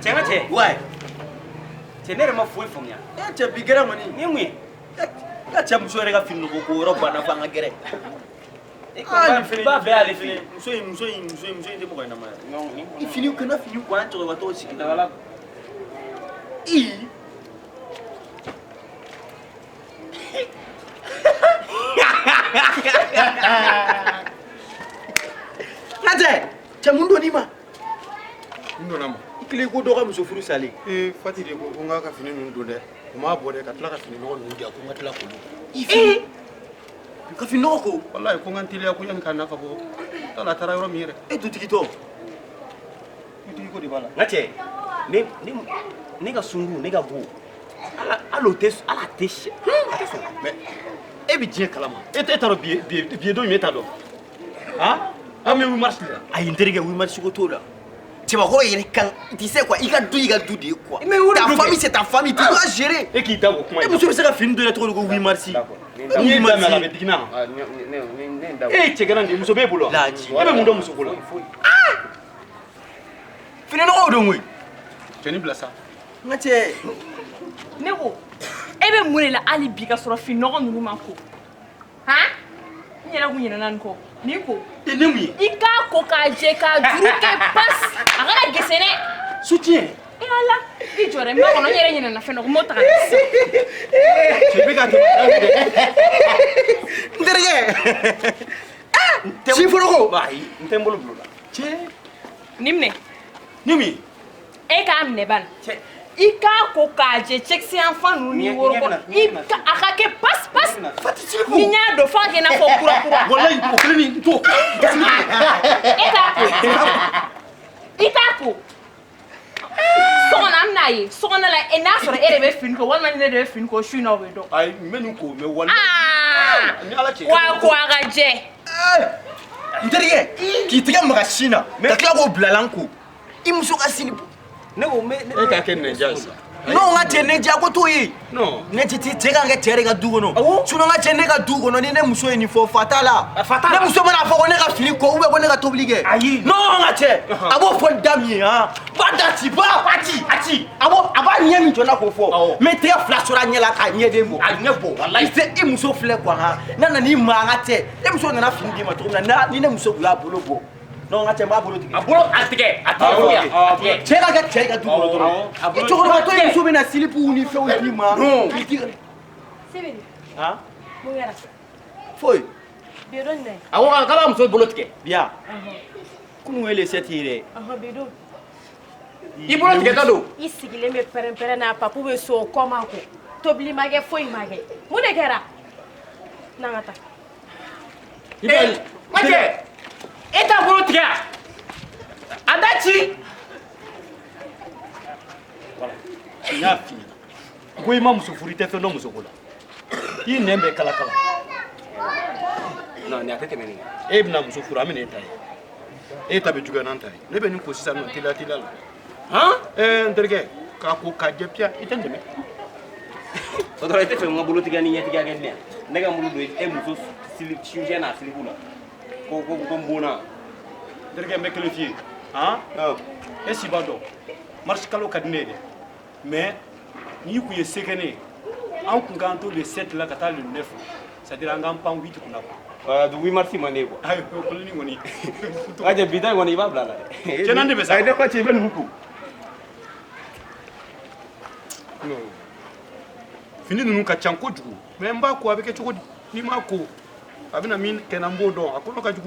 Cɛ, n ka cɛ. Ouais. Cɛ, ne yɛrɛ ma foyi faamuya. E cɛ, bi gɛrɛ kɔni. Nin ye mun ye? I ka cɛ muso yɛrɛ ka fini nɔgɔ ko yɔrɔ banna fo an ka gɛrɛ. E kɔni b'a bɛɛ y'ale fɛ yen. Muso in, muso in, muso in, muso in tɛ mɔgɔ ɲɛnama ye. Non, nin I fini kana fini ko an cɛkɔrɔba sigi. Dabala. I. N ka cɛ, cɛ mun donn'i ma? N donna ma. I kelen ko dɔ ka muso furu salen. Ee, Fati de ko ko n k'a ka fini ninnu don dɛ. O m'a bɔ dɛ, ka tila ka fini nɔgɔ ninnu di yan, ko n ka tila k'olu ko. I fini. Ka fini nɔgɔ ko. Walayi, ko n ka n teliya ko yanni k'a na ka bɔ. T'a la a taara yɔrɔ min yɛrɛ. E dutigi tɔ. Dutigi ko de b'a la. N ka cɛ, ne ka sunkuru, ne ka go. Ala hali o tɛ, ala tɛ sɛ. A tɛ sɔn. Mais e bɛ diɲɛ kalama. E t'a dɔn bi ye don min, e t'a dɔn. Han? An bɛ 8 mars la. Ayi, n terikɛ, 8 mars ko t'o la. Cɛbakɔrɔ yɛrɛ kan, tu sais quoi, i ka du y'i ka du de ye quoi. Mais o de Ta don kɛ. famille, c'est ta famille, tu dois gérer. E k'i da o kuma E in na. muso bɛ se ka fini don i la cogo di ko 8 mars? D'accord. N'i ye da mɛn a la, a bɛ digi n na. Ah, ne da. E ye cɛganan de ye, muso b'e bolo wa? Laji. E bɛ mun dɔn muso ko la? Foyi. Fini nɔgɔw don koyi. Cɛnin bila sa. N ka cɛ. Ne ko e bɛ mun de la hali bi ka sɔrɔ fini nɔgɔ ninnu ma ko? Han, n yɛrɛ kun ɲinɛna nin kɔ, nin ko. E, ne mun ye? I k'a ko k'a jɛ, k'a juru kɛ pas, a kana gese dɛ. Soutien. E ala, i jɔ dɛ, n b'a kɔnɔ, n yɛrɛ ɲinɛna fɛn dɔ kɔ, n b'o ta ka na sisan. Cɛ bɛ ka tɛmɛ da fɛ dɛ. N terikɛ. Si foroko. Ayi, n tɛ n bolo bila o la. Cɛ. Nin minɛ. Ne mun ye? E k'a minɛ bani. Cɛ. I k'a ko k'a jɛ, cɛkisɛ yan fan ninnu ni woro kɔ, i ka a ka kɛ pas pas. Fati Siriku. Ni n y'a don f'a kɛ i n'a fɔ kura kura. Walayi, o kelen ni n t'o. E t'a ko, i t'a ko so kɔnɔ, an bɛn'a ye so kɔnɔ la e n'a sɔrɔ e de bɛ fini ko walima ni ne de bɛ fini ko su in na, o bɛ dɔn. Ayi, n bɛ nin ko mais walayi. Aa. Ni Ala cɛ. Wa ko a ka jɛ. N terikɛ, k'i tɛgɛ maga sin na ka tila k'o bila la n ko i muso ka sini. Ne ko n bɛ. E k'a kɛ nɛnja ye sa. Non, n ka cɛ, nɛnja ko t'o ye. Non. Ne cɛ, cɛ kan kɛ cɛ de ka du kɔnɔ. Sinon, n ka cɛ, ne ka du kɔnɔ, ni ne muso ye nin fɔ, fa t'a la. Fa t'a la. Ne muso mana fɔ ko ne ka fini ko ou bien ko ne ka tobili kɛ. Ayi. Non, n ka cɛ, a b'o fɔ da min ye, han, b'a da ci ba. A ci, a ci. A b'o, a b'a ɲɛ min jɔ n na k'o fɔ. Awɔ. N bɛ tɛgɛ fila sɔrɔ a ɲɛ la k'a ɲɛden bɔ. A ɲɛ bɔ, walayi. I tɛ i muso filɛ quoi, han, n'a nana i ma, an ka cɛ, e muso nana fini d'i ma cogo min na, ni ne muso tun y'a bolo bɔ, non, n ka cɛ, n b'a bolo tigɛ. A bolo, a tigɛ, a tigɛ fo yan. A tigɛ. Cɛ ka kɛ cɛ ye ka du kɔnɔ dɔrɔn. A I bolo- cɛkɔrɔbatɔ, i muso bɛna silipuw ni fɛnw d'i ma. Non. K'i ti Sibiri, han. mun kɛra? Foyi. Bi don jumɛn? A ko k'a b'a muso bolo tigɛ. Biya kunun ye le 7 ye dɛ. Ɔhɔn, bi don. I bolo tigɛ ka don. I sigilen bɛ pɛrɛn-pɛrɛn na, papu bɛ so, o kɔ ma ko. Tobili ma kɛ, foyi ma kɛ. Mun de kɛra? N'an ka taa. Ee, n ka cɛ, e t'a bolo tigɛ a? A da ci. Voilà. N y'a f'i ɲɛna. Ko i ma muso furu, i tɛ fɛn dɔn muso ko la. I nɛn bɛ kala kala. Non, nin a tɛ tɛmɛ nin kan. E bɛna muso furu, an bɛ n'e ta ye. E ta bɛ juguya n'an ta ye. Ne bɛ nin ko sisan nɔ teliya teliya la. Han? Ee, n terikɛ, k'a ko k'a jɛ piya, i tɛ n dɛmɛ. O dɔrɔn, i tɛ fɛ n ka bolo tigɛ ni ɲɛtigɛ kɛ ne yan. Ne ka n bolo don e muso sili soutien n'a silipu la. Ko n bonna. N terikɛ, n bɛ kelen f'i ye. Han? E si b'a dɔn. Mars kalo ka di ne ye dɛ. Mais n'i kun ye se kɛ ne ye, an kun k'an to le 7 la ka taa le 9. C'est à dire an k'an pan 8 kunna quoi. Voilà, du 8 mars man di ye quoi. Ayi, o kolonin kɔni. N ka cɛ, bi ta in kɔni, i b'a bila a la dɛ. Cɛ, n'an de bɛ sa. Ayi, ne ko cɛ, i bɛ ninnu ko. Non. Fini ninnu ka ca kojugu. Mais n b'a ko, a bɛ kɛ cogo di? N'i m'a ko, a bɛna min kɛ n na, n b'o dɔn. A kɔnɔ ka jugu.